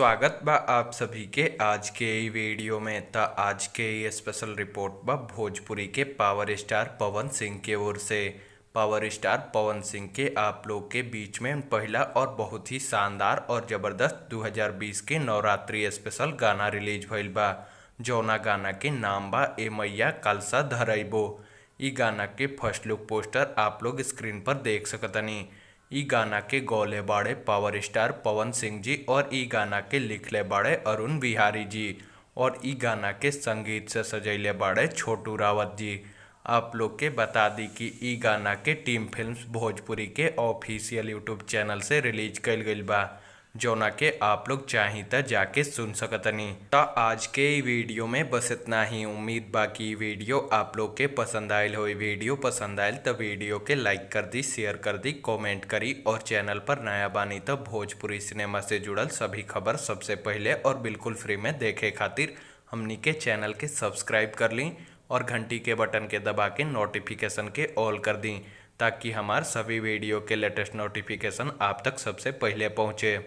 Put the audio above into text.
स्वागत बा आप सभी के आज के ई वीडियो में। त आज के ई स्पेशल रिपोर्ट बा भोजपुरी के पावर स्टार पवन सिंह के ओर से। पावर स्टार पवन सिंह के आप लोग के बीच में पहला और बहुत ही शानदार और ज़बरदस्त 2020 के नवरात्रि स्पेशल गाना रिलीज भइल बा, जौना गाना के नाम बा ए मैया कलसा धरैबो। ई गाना के फर्स्ट लुक पोस्टर आप लोग स्क्रीन पर देख सकतनी। ई गाना के गौले बाड़े पावर स्टार पवन सिंह जी और ई गाना के लिखले बाड़े अरुण बिहारी जी और ई गाना के संगीत से सजैले बाड़े छोटू रावत जी। आप लोग के बता दी कि ई गाना के टीम फिल्म्स भोजपुरी के ऑफिशियल यूट्यूब चैनल से रिलीज कइल गइल बा, जौना के आप लोग चाही त जाके सुन सकतनी। त आज के ई वीडियो में बस इतना ही। उम्मीद बा कि ई वीडियो आप लोग के पसंद आयल होई। वीडियो पसंद आयल त वीडियो के लाइक कर दी, शेयर कर दी, कमेंट करी और चैनल पर नया बानी त भोजपुरी सिनेमा से जुड़ल सभी खबर सबसे पहले और बिल्कुल फ्री में देखे खातिर हमनी के चैनल के सब्सक्राइब कर ली और घंटी के बटन के दबा के नोटिफिकेशन के ऑल कर दी, ताकि हमार सभी वीडियो के लेटेस्ट नोटिफिकेशन आप तक सबसे पहले पहुँचे।